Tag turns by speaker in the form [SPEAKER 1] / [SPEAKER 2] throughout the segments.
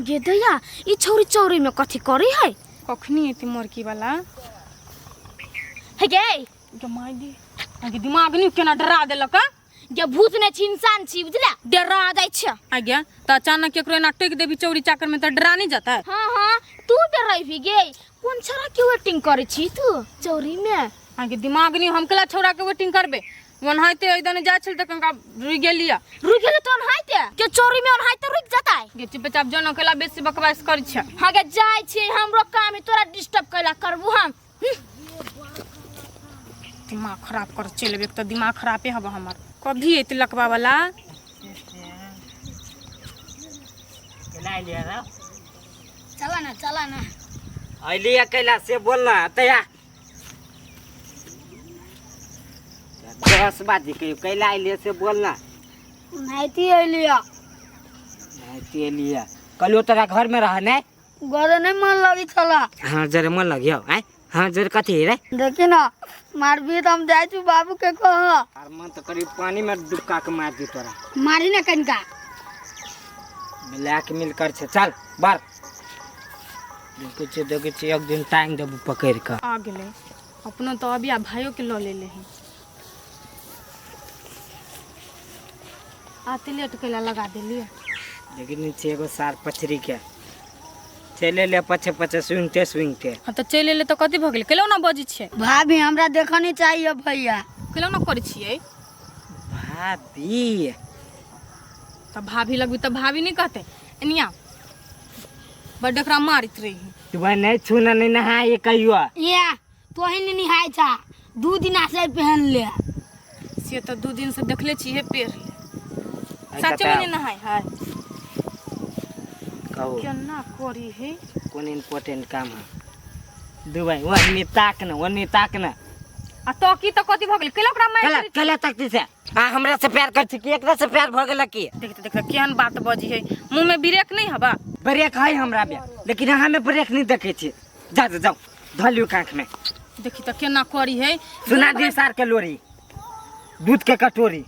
[SPEAKER 1] गे दैया ई छौरी चौरी में कथी करी है
[SPEAKER 2] कखनी एती मोरकी वाला
[SPEAKER 1] हे गे
[SPEAKER 2] गे माय दी आगे दिमाग नहीं केना डरा देलक आ?
[SPEAKER 1] गे भूत ने छी इंसान छी बुझला डरा जाइ छै
[SPEAKER 2] आज्ञा तऽ अचानक केकरो एना टेक देबी चौरी चाकर में तऽ डरा नहीं जाता है
[SPEAKER 1] हाँ हाँ तू डराइबी गे कोन छोरा के वेटिंग करे छी तू चौरी में
[SPEAKER 2] अहाँके दिमाग नहीं हम केला छौड़ा के वेटिंग करबे ओनाहिते एहि दने जाइ छल तऽ कनिका रुकि गेलियै
[SPEAKER 1] रुक गेले तो ओनाहिते के चोरी में ओनाहिते रुक जतै
[SPEAKER 2] गे चुपचाप जन अकेला बेसी बकवास करै छै
[SPEAKER 1] हाँ गे जाइ छी हमरो काम है तोरा डिस्टर्ब कैला करबू हम
[SPEAKER 2] दिमाग खराब कर चलि एबै तऽ दिमाग खराबे हब हमर कभी एते लकबा वाला
[SPEAKER 3] केला अयलियै रे
[SPEAKER 4] चला ना चला ना
[SPEAKER 3] अयलियै कैला से बोल ना तया 10 बाजी कहियो कैला अयलियै से बोल ना
[SPEAKER 4] नाइती अयलियै
[SPEAKER 3] नाइती अयलियै कहलियो तोरा घरमे रह ने
[SPEAKER 4] घरे नहीं मन लगी छला
[SPEAKER 3] हाँ जरे मन लगियो आय हाँ जरे कथी रे
[SPEAKER 4] देखी ना मारबी तो हम जाइ छी बाबू के कह
[SPEAKER 3] आर मन तो करीब पानी में डुबका के मार दी तोरा
[SPEAKER 4] मारी ना कनिका
[SPEAKER 3] ब्लैक मिल कर छे चल बार देखै छियै देखै छियै एक दिन टांग देबू पकड़ि कऽ
[SPEAKER 2] आ गेलै अपनो तऽ अभी आ भाइयो के लऽ लेले है आते लेट कैला लगा देलियै
[SPEAKER 3] लेकिन नीचे एगो सार पछरी के चलि एलै पछे पछे सुनिते सुनिते
[SPEAKER 2] हाँ तऽ चलि एलै तऽ कथी भऽ गेलै कैला ओना बजै छियै
[SPEAKER 4] भाभी हमरा देखऽ नहीं चाहिए भैया
[SPEAKER 2] कैला ओना करै छियै
[SPEAKER 3] भाभी
[SPEAKER 2] तऽ भाभी लगबी तऽ भाभी नहि कहतै एनिया बड्ड एकरा मारैत रही
[SPEAKER 3] तू भाई नहीं छू ना नहीं नहाए कहियो
[SPEAKER 4] या तोही नहीं निहाय छा दू दिन से पहन ले
[SPEAKER 2] से तऽ 2 दिन से देखले छियै पेड़ ले सच में नहीं नहाय है
[SPEAKER 3] कहू
[SPEAKER 2] केना करी है
[SPEAKER 3] कोन इम्पोर्टेंट काम है दुबई ओन्नी ताक न ओन्नी ताक न
[SPEAKER 2] आ तो की तऽ कथी भऽ गेलै कैला ओकरा मारि
[SPEAKER 3] कला कला ताकती से आ हमरा से प्यार कर छी कि एकरा से प्यार भऽ गेल की
[SPEAKER 2] देखते देखते केहन बात बजी है मुंह में ब्रेक नहीं हबा
[SPEAKER 3] ब्रेक है हमरा में लेकिन अहाँ में ब्रेक नहीं देखे छी जा जा जाओ धलियो कांख में
[SPEAKER 2] देखी तऽ केना करी है
[SPEAKER 3] सुना दी सार के लोरी दूध के कटोरी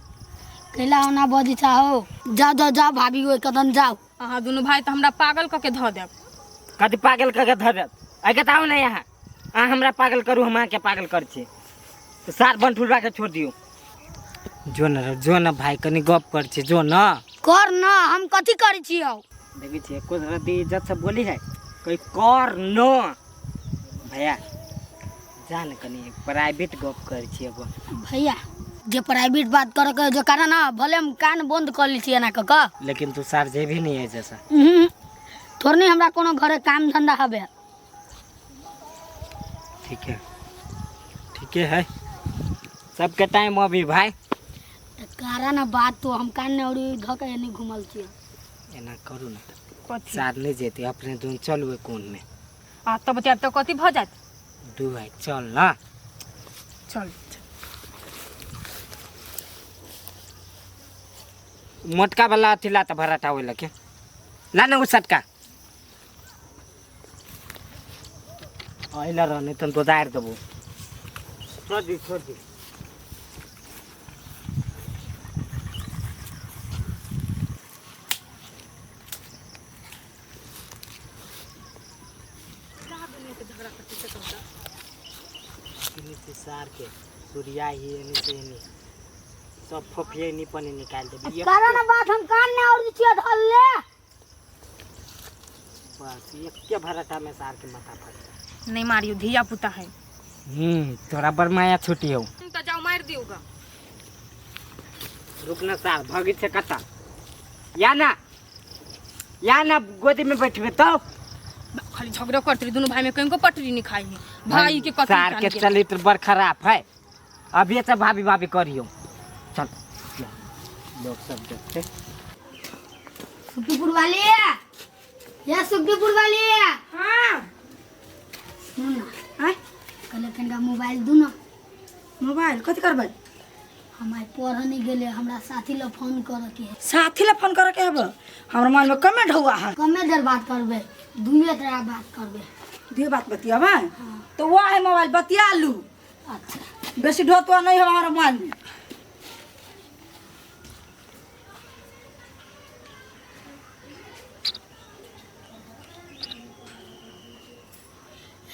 [SPEAKER 4] कैला ओना बजी चाहो जाओ जाओ जाओ भाभी ओहि कदम जाओ
[SPEAKER 2] अहाँ दुनू भाई तऽ हमरा पागल कऽ के धऽ देब
[SPEAKER 3] कथी पागल कऽ के धऽ देब आइ के तऽ आउ ने यहाँ अहाँ हमरा पागल करू हम अहाँके पागल कर छी तऽ सार बंठुलबा के छोड़ दियौ जो न जो न भाई कनी गप कर छी जो न
[SPEAKER 4] कर न हम कथी करै छियौ
[SPEAKER 3] देखै छियै एको रति इज्जत से बोली है कोई कर न भैया जा ने कनी प्राइवेट गप करै छी एगो
[SPEAKER 4] भैया जे प्राइवेट बात करे के जो कारण ना भले हम कान बंद कर ली छी एना कऽ कऽ
[SPEAKER 3] लेकिन तू सार जेबही नहीं है जैसा
[SPEAKER 4] उहुं। थोड़ नहीं हमरा कोनो घरे काम धंधा हबे
[SPEAKER 3] ठीक है ठीक है सबके टाइम अभी भाई
[SPEAKER 4] तऽ कारण बात तो हम कान ने और धऽ के एने घुमल छियै
[SPEAKER 3] एना करू ने
[SPEAKER 2] कथी
[SPEAKER 3] सार नहीं जेते अपने दुन चलू कोन में
[SPEAKER 2] आ तब बतियाब तऽ कथी भऽ जायत
[SPEAKER 3] दू भाई चल ना
[SPEAKER 2] चल
[SPEAKER 3] मोटका वाला अथी ला तऽ भराटा ओहि लके ला ना उ सटका अहिला रह नहीं तो दायर देबो छोड़ दी छोड़ दी नीचे सार के सूर्या ही एनी से एनी सब फोफिए नी पनी निकाल देबी
[SPEAKER 4] कारण बात हम कान ने और छियै धर ले
[SPEAKER 3] बस एक भराटा में सार के माथा फट
[SPEAKER 2] नहीं मारियो धिया पुता है
[SPEAKER 3] तोरा पर माया छुटी हो
[SPEAKER 2] तुम तो जाओ मार दियोगा
[SPEAKER 3] रुक ना सार भगी छे कता या ना या ना गोदी में बैठबे तो
[SPEAKER 2] खाली झगड़ा करते रही दोनों भाई में कहीं को पटरी नहीं खाई है भाई के कथी
[SPEAKER 3] सार के चरित्र बड़ खराब है अभी से भाभी भाभी करियो चल लोग सब देखते
[SPEAKER 4] सुखीपुर वाली या सुखीपुर वाली
[SPEAKER 5] हाँ
[SPEAKER 4] सुन ना
[SPEAKER 5] आँय
[SPEAKER 4] कहले कनिका मोबाइल दू ना
[SPEAKER 5] मोबाइल कथी करबै
[SPEAKER 4] हम आइ पढ़ऽ नहि गेलै हमरा साथी लग फोन करऽ के है
[SPEAKER 5] साथी ला फोन करे के हब हमरा मोबाइल में कमे ढौआ है
[SPEAKER 4] कमे देर बात करबै दुइए तरह बात करबै
[SPEAKER 5] दुए बात बतियाबै तो वो है मोबाइल बतिया लू
[SPEAKER 4] अच्छा
[SPEAKER 5] बेसी ढोतुआ नहीं है हमारा मोबाइल में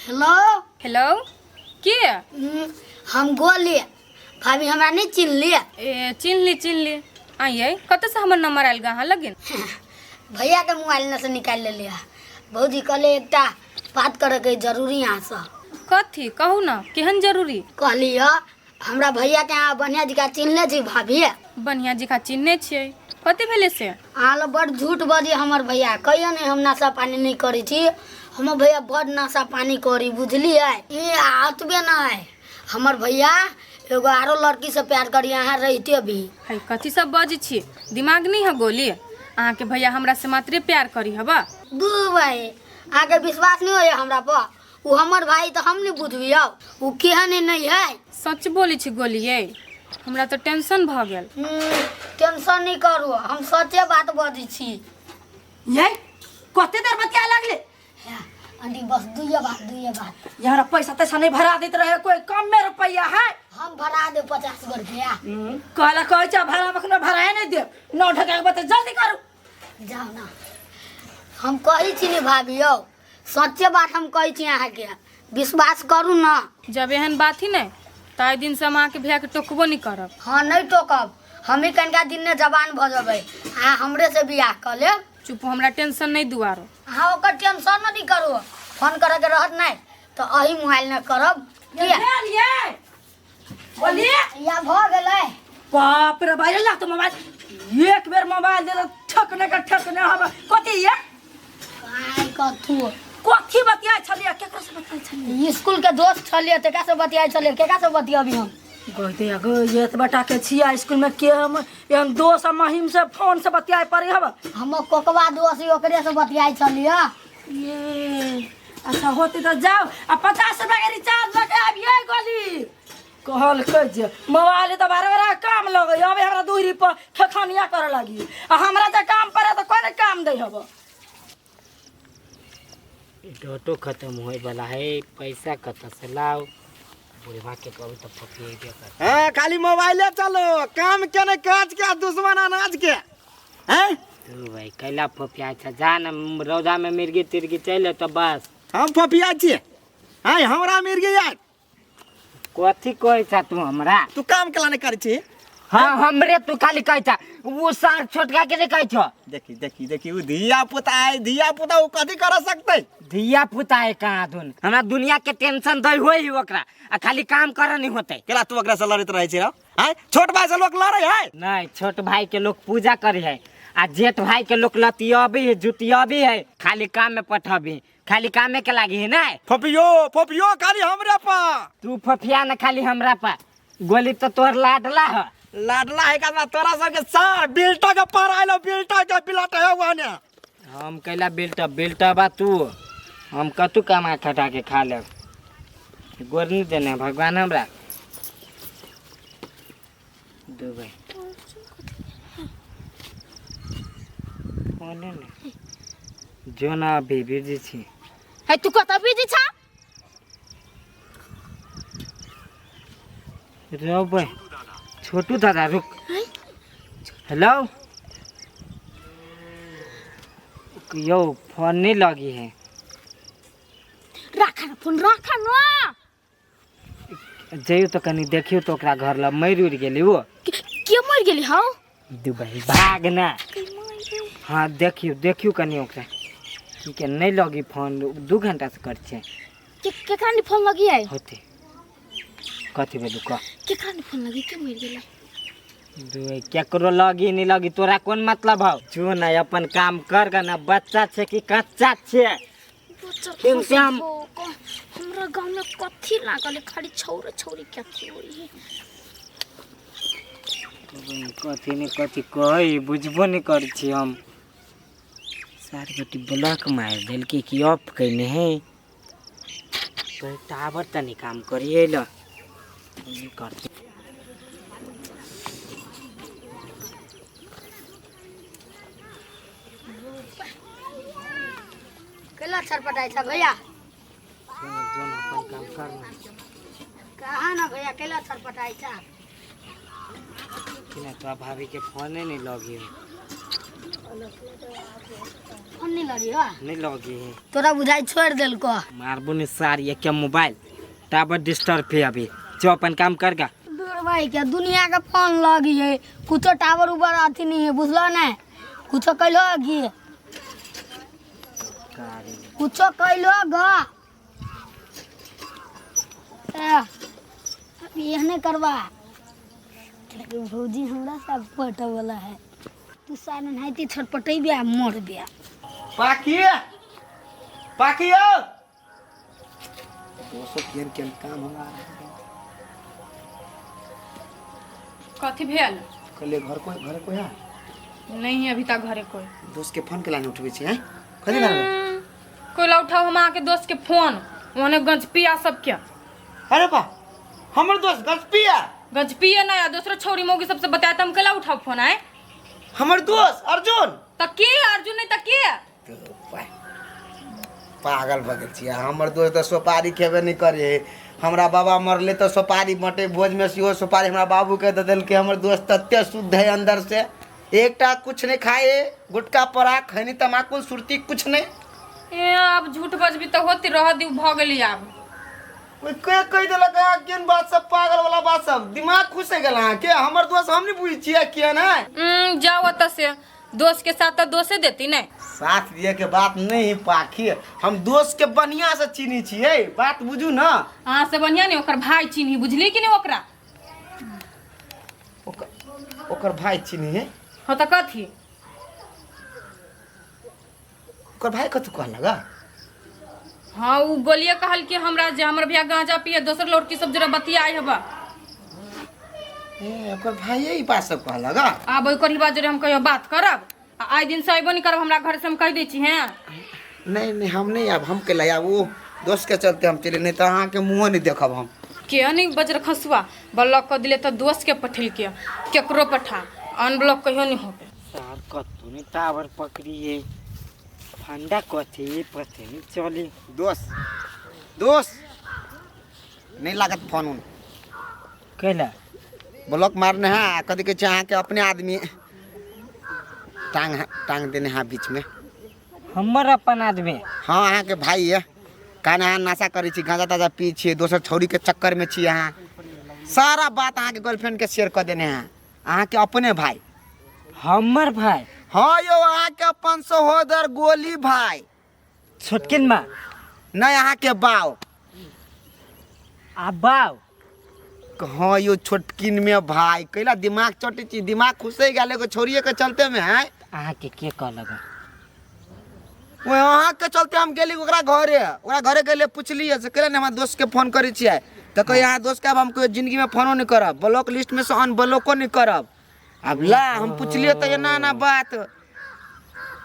[SPEAKER 4] हेलो।
[SPEAKER 2] हेलो, के?
[SPEAKER 4] हम गोली। भाभी हमरा नहीं चिन्हलिए?
[SPEAKER 2] ए, चिन्हली चिन्हली। आइए, कतऽसँ हमर नंबर आयल गा अहाँ लगिन?
[SPEAKER 4] भैया के मोबाइल से निकालि लेलिए। भौजी कहले एकटा बात करे के जरूरी अहाँ से।
[SPEAKER 2] कथी कहू ना, केहन जरूरी?
[SPEAKER 4] कहली ह हमरा भैया के अहाँ बढ़िया जकाँ चिन्हले छी भाभी?
[SPEAKER 2] बढ़िया जकाँ चिन्हने छियै, कथी भेलै से?
[SPEAKER 4] अहाँ लग बड़ झूठ बजी हमर भैया। कहियो नहीं हम नशा पानी नहीं करै छी। हमर भैया बड़ नशा पानी करी, बुझलियै? ई आ ओतबे नहीं, हमर भैया एगो आरो लड़की से प्यार करी अहाँ रहिते भी।
[SPEAKER 2] है, कथी सब बजै छी? दिमाग नहीं है गोली? अहाँके भैया हमरा से मात्रे प्यार करी हबा।
[SPEAKER 4] दू भाई, अहाँके विश्वास नहीं होइए हमरा पर? उ हमर भाई तऽ हम नहीं बुझबियौ उ केहन नहीं है।
[SPEAKER 2] सच बोलै छी गोलियै, हमरा तऽ टेंशन भऽ गेल।
[SPEAKER 4] टेंशन नहीं करू, हम सचे बात बजै छी।
[SPEAKER 5] ये कते देर बतिया लागले?
[SPEAKER 4] आंटी बस दुइये बात, दुइये बात।
[SPEAKER 5] ये हमरा पैसा तैसा नहीं भरा देत रहे, कोई कम में रुपया है?
[SPEAKER 4] हम भरा दे 50 गो रुपया।
[SPEAKER 5] कहला कहै छ भरा मखनो भराए नहीं देब। 9 ढका के बता, जल्दी करू।
[SPEAKER 4] जाओ ना, हम कहै छी ने भाभी यौ, सच्चे बात हम कहै छी, अहाँके विश्वास करू ना।
[SPEAKER 2] जब एहन बात ही नहीं तऽ आइ दिनसँ हम अहाँके भैयाके टोकबो नहीं करब।
[SPEAKER 4] हाँ, नहीं टोकब। हमी कनिका दिन ने जवान भऽ जेबै, अहाँ हमरे से बियाह कऽ लेब।
[SPEAKER 2] चुप, हमरा टेंशन नहीं दुआरो।
[SPEAKER 4] अहाँ ओकर टेंशन नहीं करू। फोन करके रहत नहीं तऽ अही मोबाइल ने करब।
[SPEAKER 5] ये
[SPEAKER 4] किया?
[SPEAKER 5] भेल ये बोलिए।
[SPEAKER 4] या भऽ गेलै।
[SPEAKER 5] बाप रे भाई, ला तो मोबाइल। एक बेर मोबाइल दे ठकने का ठकने हम कथी ये?
[SPEAKER 4] काय कथू?
[SPEAKER 5] कथी बतियाइ छलियै? केकरा से बतियाइ छलियै?
[SPEAKER 4] स्कूल के दोस्त छलियै तकरा से बतियाइ छलियै, केकरा से बतियाबी हम?
[SPEAKER 5] कहते अगो ये तो बेटा के छिया स्कूल में के हम एहन दोस्त आ महिम से फोन से बतियाइ पड़े हब।
[SPEAKER 4] हमर कोकवा दोस्त यऽ, ओकरे से बतियाइ छलियै।
[SPEAKER 5] ये अच्छा होते तो जाओ आ 50 रुपया के रिचार्ज लगे आबिए। गोली कहलकै जे मोबाइल तऽ बारह बारह काम लगै अबे हमरा दूरी पर खेखनिया करे लगी आ हमरा जे काम पड़े तऽ कोई काम दै हब।
[SPEAKER 3] डोटो खत्म होए वाला है, पैसा कतऽ से लाओ? बुढ़वा के कहू तऽ फफिएबे कर।
[SPEAKER 6] हाँ, खाली मोबाइले चलो, काम के नहीं काज के, दुश्मन अनाज के हैं।
[SPEAKER 3] तू भाई कैला फफिया छ? जा न रौदा में मिर्गी तिर्गी चल तो बस।
[SPEAKER 6] हम फफिया छियै? हैं, हमरा मिर्गी यार?
[SPEAKER 3] कथी कहै छ तू हमरा?
[SPEAKER 6] तू काम केला नहीं करै छी?
[SPEAKER 3] हाँ, हमरे तू खाली कहै छ, वो सार छोटका के नहीं कहै छ।
[SPEAKER 6] देखी देखी देखी, उ धिया पुता है, धिया पुता उ कथी कर सकते?
[SPEAKER 3] धिया पुता है कहाँ धुन, हमरा दुनिया के टेंशन दै होई ओकरा आ खाली काम कर नहीं होते।
[SPEAKER 6] केला तू ओकरा से लड़ैत रहै छी रौ? हैं, छोट भाई से लोग लड़ै है?
[SPEAKER 3] नहीं, छोट भाई के लोग पूजा करे है आ जेठ भाई के लोग लतियाबी है, जुतियाबी है, खाली काम में पठबी, खाली कामे के लागी है ना।
[SPEAKER 6] फफियो फफियो खाली हमरे पर।
[SPEAKER 3] तू फफिया न खाली हमरा पर, गोली तो तोहर लाडला है।
[SPEAKER 6] लाडला है का? तोरा सबके सार बिल्टा के पर आइलो, बिल्टा के बिलट है वने।
[SPEAKER 3] हम कैला बिल्ट बिल्ट बा तू? हम कतू कमा खटा के खा लेब, गोर नहीं देने भगवान हमरा। दो भाई कौन है ने जो ना अभी बिजी छी।
[SPEAKER 1] है, तू कतऽ बिजी छा?
[SPEAKER 3] रो भाई, छोटू दादा, रुक। हेलो यो, फोन नहीं लगी है।
[SPEAKER 1] राख न फोन, राख न।
[SPEAKER 3] जइयो तो कनी देखियो तो ओकरा घर लग मरि उड़ गेली वो।
[SPEAKER 1] के मरि गेली हौ?
[SPEAKER 3] दुबई भाग ना। हाँ, देखियो देखियो कनी ओकरा ठीक है नहीं लगी फोन, 2 घंटा से कर छे।
[SPEAKER 1] के केकरा नि फोन लगी है?
[SPEAKER 3] होते कथी भेलु कह?
[SPEAKER 1] केकरा नि फोन लगी, के मरि गेलै?
[SPEAKER 3] दुबई केकरो लगी नहीं लगी तोरा कोन मतलब हौ? जो ना अपन काम कर गा ना, बच्चा छे कि कच्चा छे?
[SPEAKER 1] बच्चा
[SPEAKER 3] केम श्याम?
[SPEAKER 1] हमरा गांव में कथी लागल है? खाली छौरे छौरी कथी होई है?
[SPEAKER 3] कथी ने कथी कहै बुझबो नहीं करै छी हम। सार बेटी ब्लॉक मारि देलकै कि ऑफ कयने है? तो टावर तनी काम करिए ल नहीं करते।
[SPEAKER 4] कैला छटपटाइ छ भैया?
[SPEAKER 3] जो न अपन काम कर ना।
[SPEAKER 4] कहाँ ना भैया, कैला छटपटाइ छ?
[SPEAKER 3] कि ना तो भाभी के फोने नहीं लगी।
[SPEAKER 4] फोन नहीं लगी हो
[SPEAKER 3] नहीं लगी है।
[SPEAKER 4] तोरा बुझाई छोड़ देलको।
[SPEAKER 3] मारबो ने सार ये क्या मोबाइल टावर डिस्टर्ब है अभी, जो अपन काम करगा।
[SPEAKER 4] दूर भाई के दुनिया के फोन लगी है, कुछो टावर उबर अथी नहीं है, बुझलो ने? कुछो कैलो की कुछो कैलो गा। अब एहने करबा भौजी हमरा सब पटे वाला है। तू सार नहाइती छटपटेबे आ मरबे।
[SPEAKER 6] पाकी पाकी यो दोस्तों केहन केहन काम होला।
[SPEAKER 2] कथी भेल?
[SPEAKER 6] कहलिए घर कोई, घरे कोई है?
[SPEAKER 2] नहीं है अभी तक घरे कोई।
[SPEAKER 6] दोस्त के फोन के लाइन उठबै छी हैं? कथी करबै?
[SPEAKER 2] कोई ला उठाओ हम अहाँके दोस्त के फोन, ओने गंजपिया सबके।
[SPEAKER 6] अरे बा हमर दोस्त गंजपिया?
[SPEAKER 2] गंजपिया ना या दोसरो छौरी मौगी सबसे बताया त हम केला उठाओ फोन आए?
[SPEAKER 6] हमर दोस्त अर्जुन।
[SPEAKER 2] त के अर्जुन नहीं त के?
[SPEAKER 6] तो पागल भऽ गेल छियै। हमर दोस्त तऽ सोपारी खेबे नहि करे। हमरा बाबा मरले तऽ सोपारी बटे भोज में सेहो सोपारी हमरा बाबू के दऽ देलकै। हमर दोस्त तते शुद्ध है अंदर से, एकटा कुछ नहीं खाए, गुटखा पराग खैनी तमाकुल सुरती कुछ नहीं।
[SPEAKER 2] ए अब झूठ बजबी तऽ होती रह दी भऽ गेली आब।
[SPEAKER 6] कोई के कहि देलक अहाँ केहन बात सब पागल वाला बात सब दिमाग खुश हो गेल अहाँके। हमर दोस्त हम नहीं बुझै छियै किया नहि।
[SPEAKER 2] जाओ ओतऽ से, दोस्त के साथ तो दोसे देती नहीं।
[SPEAKER 6] साथ दिए के बात नहीं पाखी, हम दोस्त के बढ़िया से चीनी छियै, बात बुझू ना।
[SPEAKER 2] अहाँ से बढ़िया नहीं ओकर भाई चीन्ही, बुझली कि नहीं ओकरा?
[SPEAKER 6] ओकर भाई चीन्ही है?
[SPEAKER 2] हाँ तो कथी?
[SPEAKER 6] ओकर भाई कथी कहलक?
[SPEAKER 2] हाँ उ गोलिए कहल कि हमरा जे हमर भैया गांजा पिए दोसर लड़की सब जरा बतियाई हबा।
[SPEAKER 6] ए ओकर भाई ई बात सब कहलक?
[SPEAKER 2] आब ओकर बात जरे हम कहियो बात करब आ आइ दिन से अइबो नहीं करब हमरा घर से, हम कहि दै छी। हैं
[SPEAKER 6] नहीं नहीं हम नहीं आब, हम के लाया वो दोस्त के चलते हम चले, नहीं तो अहाँ के मुँह नहीं देखब हम।
[SPEAKER 2] के नहीं बजर खसुआ ब्लॉक कर दिले तो दोस्त के पठेल के केकरो पठा अनब्लॉक कहियो नहीं होबे।
[SPEAKER 3] सार कतौ नहीं टावर पकड़िए, फंडा कथी पते नहीं चली।
[SPEAKER 6] दोस्त दोस्त नहीं लागत फोन उन
[SPEAKER 3] कैला
[SPEAKER 6] ब्लॉक मारने है। कथी कहै छै अहाँके अपने आदमी टांग टांग देने है बीच में।
[SPEAKER 3] हमर अपन आदमी?
[SPEAKER 6] हाँ अहाँके भाई है। कान अहाँ नशा करै छी, गांजा ताजा पी छियै, दोसर छौरी के चक्कर में छी अहाँ। सारा बात अहाँके गर्लफ्रेंड के शेयर कऽ देने है अहाँके अपने भाई।
[SPEAKER 3] हमर भाई?
[SPEAKER 6] हाँ यौ अहाँके अपन सहोदर गोली भाई।
[SPEAKER 3] छोटकिन माँ?
[SPEAKER 6] नहीं अहाँके बाव।
[SPEAKER 3] आ बाव?
[SPEAKER 6] हाँ यो छोटकिन में भाई। कैला दिमाग चटे छी, दिमाग खुशे गेल एगो छौरिये के चलते में है।
[SPEAKER 3] अहाँके के कहलक?
[SPEAKER 6] ओए अहाँके चलते हम गेली ओकरा घरे, ओकरा घरे गेलियै पुछलियै से कैला ने हमरा दोस्त के फोन करै छियै तऽ कहै अहाँ दोस्त के आब हम कहियो जिंदगी में फोनो नहीं करब, ब्लॉक लिस्ट में से अनब्लॉको नहीं करब। अब ला हम पुछलियै तऽ एना एना बात।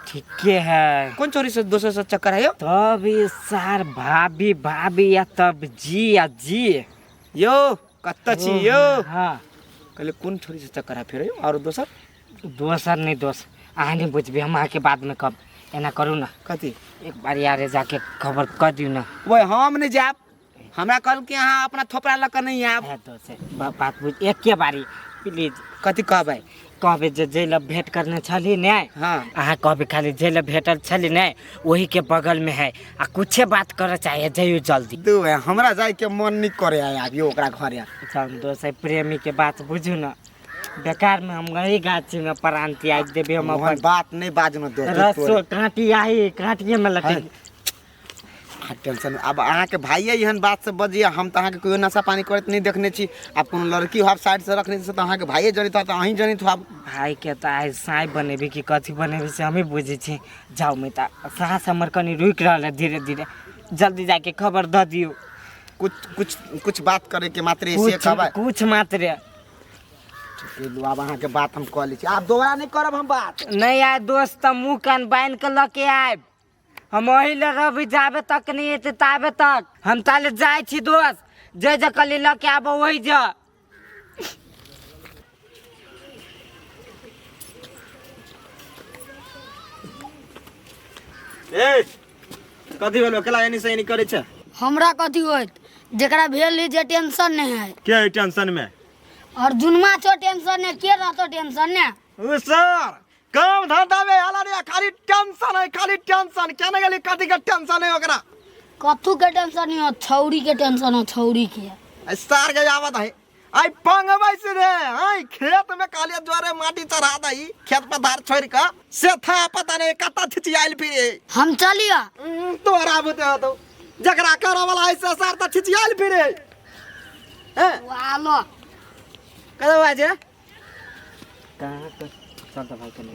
[SPEAKER 3] ठीके है।
[SPEAKER 6] कोन चोरी से दोसर से चक्कर है यो?
[SPEAKER 3] तब ये सार भाभी भाभी या तब जी या जी
[SPEAKER 6] यो कत्ता छी यो?
[SPEAKER 3] हाँ
[SPEAKER 6] कहले कोन छोरी से चक्कर है फिर यो? और दोसर?
[SPEAKER 3] दोसर नहीं दोस्त अहाँ नहीं बुझबे, हम अहाँके बाद में कब एना करू ना।
[SPEAKER 6] कथी?
[SPEAKER 3] एक बार यारे जाके खबर कर दियौ ना।
[SPEAKER 6] ओए हम नहीं जाब, हमरा कहल कि अहाँ अपना थोपड़ा लऽ कऽ नहीं आयब।
[SPEAKER 3] है दोस्त बात बुझ एके बारी प्लीज।
[SPEAKER 6] कथी कहबै?
[SPEAKER 3] कहबै जे जे लग भेंट करने छली ने।
[SPEAKER 6] हाँ
[SPEAKER 3] अहाँ कहबै खाली जे लग भेटल छली ने वही के बगल में है आ कुछे बात करऽ चाहिए, जइयो जल्दी।
[SPEAKER 6] दू हमरा जाय के मन नहीं करे आब यो ओकरा घरे।
[SPEAKER 3] चल दोस्त प्रेमी के बात बुझू ना, बेकार में हम वही गाछी में प्राण त्याग देबे हम अपन।
[SPEAKER 6] बात नहीं बाजना दोस्त
[SPEAKER 3] रसो कांटी आई कांटिए में लटक।
[SPEAKER 6] टेंशन अब अहाँके भाइये एहन बात से बजिए, हम तऽ अहाँके कहियो नशा पानी करैत नहीं देखने छी। आब कोनो लड़की होब साइड से रखने छी तऽ अहाँके भाइये जनैत होब, तऽ अहीं जनैत होब।
[SPEAKER 3] भाई के तऽ आइ साँइ बनेबी कि कथी बनेबी से हमही बुझै छी। जाउ में तऽ साँस हमर कनि रुकि रहल है धीरे धीरे, जल्दी जाके खबर दऽ दियौ।
[SPEAKER 6] कुछ कुछ कुछ बात करे के मात्र ऐसे खबर
[SPEAKER 3] कुछ मात्र।
[SPEAKER 6] आब अहाँके बात हम कऽ लै छी, आब दोबारा नहीं करब हम बात।
[SPEAKER 3] नहीं आए दोस्त तऽ मुँह कान बान्हि कऽ लऽ के आयब, हम वही लग रहबै जाबे तक नहीं एते ताबे तक। हम ताले जाइ छी दोस्त, जे जे कहली लऽ के आबो वही जा।
[SPEAKER 6] ए कथी भेलो केला एनी से एनी करै छै?
[SPEAKER 4] हमरा कथी होत, जेकरा भेल जे टेंशन नहीं है।
[SPEAKER 6] के है टेंशन में?
[SPEAKER 4] और जुनमा छो टेंशन ने, के रहतो टेंशन ने?
[SPEAKER 6] ओ सर
[SPEAKER 7] काम धंधा में आला नहीं, खाली टेंशन है, खाली टेंशन। केने गेली कथी के टेंशन है ओकरा?
[SPEAKER 4] कथू के टेंशन नहीं हो, छौरी के टेंशन हो, छौरी के।
[SPEAKER 7] आई सार के आवत है, आई पंगबै से रे, आई खेत में कालिया ज्वारे माटी चढ़ा दही, खेत पर धार छोड़ के से था पता नहीं कत्ता छिचियाइल फिरे।
[SPEAKER 4] हम चलिया।
[SPEAKER 7] तोरा बुते होतो जकरा करे वाला है से सार त छिचियाइल फिरे। हैं
[SPEAKER 4] वालो
[SPEAKER 7] कदो बाजे
[SPEAKER 3] कहाँ तो चल त भाइ कने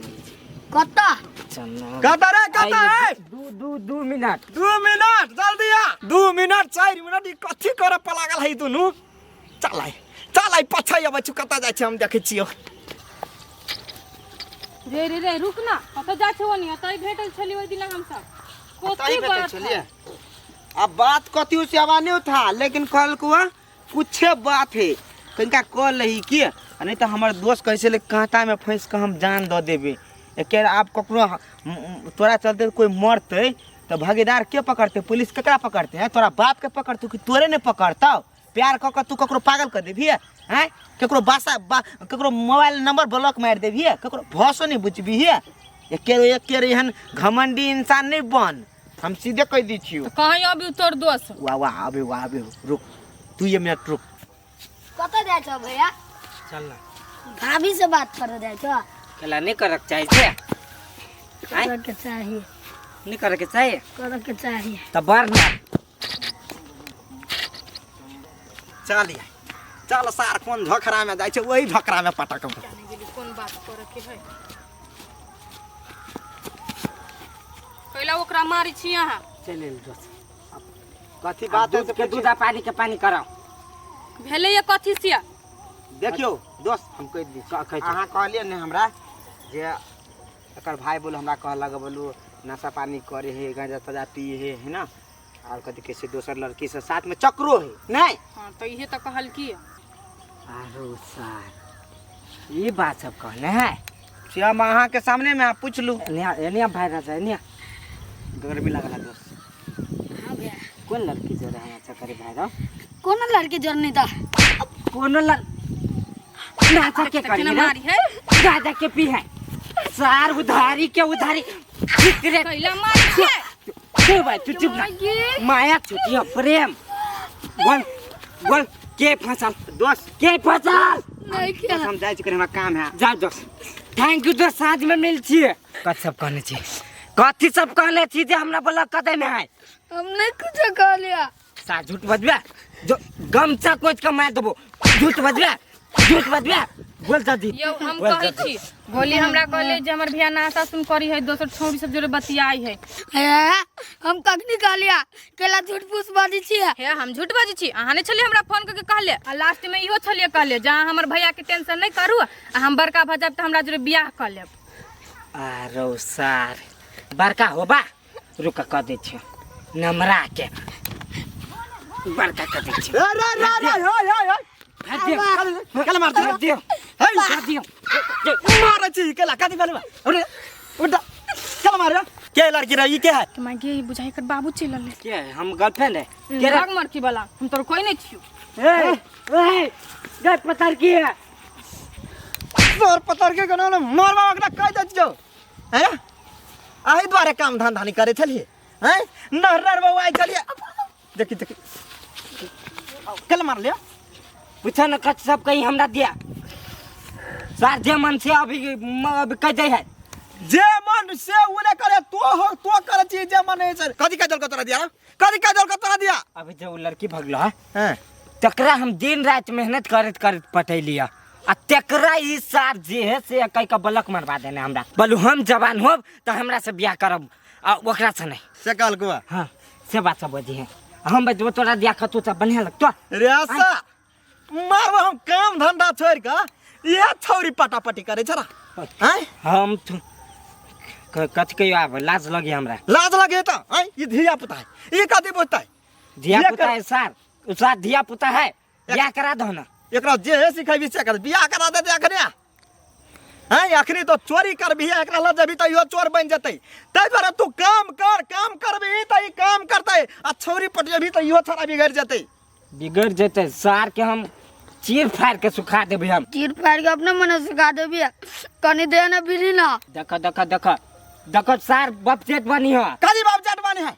[SPEAKER 4] कत्ता?
[SPEAKER 3] चल न।
[SPEAKER 7] कत्ता रे, कत्ता रे?
[SPEAKER 3] दू दू दू मिनट।
[SPEAKER 7] 2 मिनट जल्दी आ। 2 मिनट 4 मिनट ई कथी करे पर लागल है दुनू? चल आइ, चल आइ, पछाइ अबै छु, कत्ता जाइ छै हम देखै छियौ।
[SPEAKER 2] रे रे रे रुक ना, कतऽ जाइ छौ ओनी? ओतहि भेटल छली ओहि दिना हमसब।
[SPEAKER 6] ओतहि
[SPEAKER 2] कथी
[SPEAKER 6] भेटल
[SPEAKER 2] बात
[SPEAKER 6] छलियै?
[SPEAKER 2] है?
[SPEAKER 6] अब बात कथी से आवा नहीं था, लेकिन कहलको कुछे बात है, कनिका कह लही की, आ नहीं तो हमर दोस्त कहै छलै कांटा में फंसि कऽ हम जान दऽ देबै। एके आब ककरो तोरा चलते कोई मरतै तऽ भागीदार के पकड़तै? पुलिस केकरा पकड़तै? हैं तोरा बाप के पकड़तौ कि तोरे नहि पकड़तौ? प्यार कऽ कऽ तू ककरो पागल कऽ देबही? हैं ककरो बासा बा, ककरो मोबाइल नंबर ब्लॉक मारि देबही? ककरो भसो नहि बुझबिही? एके एके एहन घमंडी इंसान नहि बन, हम सीधे कहि दै छियौ।
[SPEAKER 2] तऽ कहीं अभी तोर दोस्त।
[SPEAKER 6] वाह वाह आबे, वाह आबे, रुक 2 मिनट रुक।
[SPEAKER 4] कतऽ जाइ छौ भैया?
[SPEAKER 3] चल ना।
[SPEAKER 4] भाभी से बात करे जाइ छौ?
[SPEAKER 3] केला नहीं करक चाही से? आँय?
[SPEAKER 4] करे के चाही।
[SPEAKER 3] नहीं करे के चाही?
[SPEAKER 4] करे के चाही।
[SPEAKER 3] तऽ बढ़ ना।
[SPEAKER 7] चल यार, चल सार कोन झोखरा में जाइ छै वही झोखरा में पटकब।
[SPEAKER 2] कोन बात करे के है? कैला ओकरा मारै छी अहाँ?
[SPEAKER 3] चल एल दोस्त।
[SPEAKER 6] कथी बात है
[SPEAKER 3] दूध के दूध आ पानी के पानी कराओ।
[SPEAKER 2] भेलै ये कथी से?
[SPEAKER 6] देखियौ दोस्त, हम कहि दी,
[SPEAKER 3] कहै छी।
[SPEAKER 6] अहाँ कहलियै ने हमरा जे एकर भाई बोलू, हमरा कहलक बोलू नशा पानी करे है, गांजा ताजा पिए है, है ना, और कथी कहै छै दोसर लड़की से साथ में चक्रो है नहीं?
[SPEAKER 2] हाँ तो इहे तो कहल की।
[SPEAKER 3] आरो सार ये बात सब कहने है?
[SPEAKER 6] से हम अहाँ के सामने में पूछलू।
[SPEAKER 3] एनिया एनिया भाई राजा एनिया।
[SPEAKER 6] गर्मी लागल है दोस्त।
[SPEAKER 4] हाँ भैया।
[SPEAKER 3] कौन लड़की जो रहे अच्छा करे भाई राव?
[SPEAKER 4] कौन लड़की जोर नहीं था?
[SPEAKER 3] कौन लड़ नाचा के करी
[SPEAKER 2] केना
[SPEAKER 3] रे?
[SPEAKER 2] मारी है?
[SPEAKER 3] गाजा के पी है सार उधारी के उधारी रे।
[SPEAKER 2] कैला मारी है?
[SPEAKER 3] तू भाई तू चुप ना। माया छुटी है प्रेम। बोल बोल के फसल
[SPEAKER 6] दोस्त?
[SPEAKER 3] के फसल?
[SPEAKER 4] नहीं क्या?
[SPEAKER 6] हम जाइ छी, हमरा काम है।
[SPEAKER 3] जाओ दोस्त, thank you दोस्त, साँझ में मिल छी। कथी सब कहने छी? कथी सब कहने छी जे हमरा बोला कदे में है?
[SPEAKER 4] हम नहीं कुछ कह लिया।
[SPEAKER 3] सा झूठ बजबे जो गमछा कोच के मार देबो। झूठ बजबे, झूठ बजबे, बोल दादी।
[SPEAKER 2] यौ हम
[SPEAKER 3] बोल
[SPEAKER 2] कहै
[SPEAKER 3] दादी।
[SPEAKER 2] छी गोली हमरा कहले जे हमर भैया नाश्ता सुन करी है, दोसर छौड़ी सब जोरे बतियाई है।
[SPEAKER 4] हे, हम कखनी कहलिया केला झूठ फूस बाजै छियै?
[SPEAKER 2] हे हम झूठ बाजै छी? अहाँ नहि छलियै हमरा फोन करके कहले, आ लास्ट में इहो छलियै कहले जे अहाँ हमर भैया के टेंशन नहि करू, आ हम बड़का भऽ जायब तऽ हमरा जोरे बियाह कऽ लेब।
[SPEAKER 3] आरो सार बड़का होबा, रुक कऽ दै छियौ नमरा के बड़का कऽ दै छियौ।
[SPEAKER 7] रे रे रे रे हे हे हे
[SPEAKER 3] भाग दियौ।
[SPEAKER 7] केला मार दियौ।
[SPEAKER 3] भाग दियौ।
[SPEAKER 7] हे।
[SPEAKER 3] भाग दियौ।
[SPEAKER 7] मारै छी केला कथी भेल बा? अरे उठा केला मार के लड़की रे, ई के है?
[SPEAKER 2] के माय गे, बुझाइ कर बाबू चलि रहलै।
[SPEAKER 3] के है? हम गर्लफ्रेंड है के रे?
[SPEAKER 2] भाग मरकी वाला, हम तोर कोई नहीं छियौ।
[SPEAKER 3] ए ए गए पत्थर की है
[SPEAKER 7] तोर पत्थर के गना मारबा ओकरा कहि दै छियौ। हैं एहि दुआरे काम धंधा नहि करै छलियै? हैं नहर नहर बौआ आइ छलियै। देखी देखी केला मार लिया।
[SPEAKER 3] पूछा न कच सब कहीं हमरा दिया सार जे मन से अभी अभी कह दे है।
[SPEAKER 7] जे मन से उ नहि करे, तो हो तो करे छी जे मन है सर। कथी कह देलको तोरा दिया? कथी कह देलको तोरा दिया?
[SPEAKER 3] अभी जो लड़की भगलो है
[SPEAKER 7] हैं
[SPEAKER 3] तकरा हम दिन रात मेहनत करत करत पटैलिया, आ तकरा ई सार जे है से कई का बलक मरवा देने हमरा। बोलू हम जवान होब तो हमरा से बियाह करब आ ओकरा से नहीं।
[SPEAKER 7] से कहलको?
[SPEAKER 3] हाँ से बात सब बजी है। हम बजबो तोरा दिया खतु सब बढ़िया लगतो।
[SPEAKER 7] रे आशा मारबो हम काम धंधा छोड़ के ये छौरी पटापटी करे छरा। हैं
[SPEAKER 3] हम तो कथी कहियो, आब लाज लगे हमरा।
[SPEAKER 7] लाज लगे त? हैं ई धिया पुता है, ई कथी बुझतै?
[SPEAKER 3] धिया
[SPEAKER 7] ये
[SPEAKER 3] पुता है सार, उ सार धिया पुता है, बियाह करा दो ना।
[SPEAKER 7] एकरा जे है सिखेबी से कर, बियाह करा देते अखने। हैं अखनी तो चोरी करबी, एकरा ल जेबी त इहो चोर बन जेतै। ताहि दुआरे तू काम कर, काम करबी त ई काम करतै, आ छौरी पटियेबी त इहो छौड़ा बिगड़ जेतै।
[SPEAKER 3] बिगड़ जेतै सार के हम चीर फाड़ के सुखा देबै हम।
[SPEAKER 4] चीर फाड़ के अपने मने सुखा देबी, कनी दे ना बीड़ी ना।
[SPEAKER 3] देख देख देख देख सार बपजेट बनी हो।
[SPEAKER 7] काली बाप जाट बनी है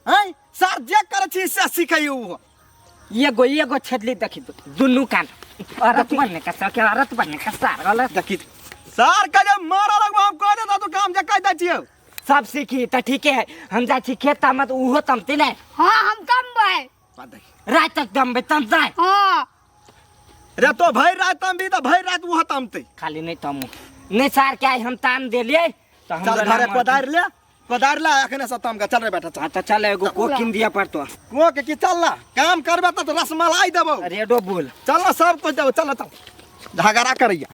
[SPEAKER 7] हैं सार जे करै छी से सिखै उ।
[SPEAKER 3] एगो एगो छेदली देखी दुनू कान औरत बनने का सार के औरत बनने का सार गलत।
[SPEAKER 7] देखी सार के जे मारऽ लगबो हम कह देता तू काम जे कह दै छियौ।
[SPEAKER 3] सब सीखी त ठीके है, हम जाइ छी खेत तमत उहो तमती नै।
[SPEAKER 4] हां हम तमबै।
[SPEAKER 3] रात तक तमबै तम जाय।
[SPEAKER 4] हां
[SPEAKER 7] रे तो भरि रात तमबी त भरि रात उहो तमतै।
[SPEAKER 3] खाली नै तमू नै सार के आइ हम ताम देलियै त हम
[SPEAKER 7] चल घरे कोदारि ले, कोदारि ले अखने से तम के चल रे बेटा चल।
[SPEAKER 3] हां त चल एगो को किन दिया पड़तो।
[SPEAKER 7] को के की चल ना काम करबे त रसमलाई देबौ।
[SPEAKER 3] रेडो बोल
[SPEAKER 7] चल ना सब कुछ देबौ चल ना चल झगड़ा करैया।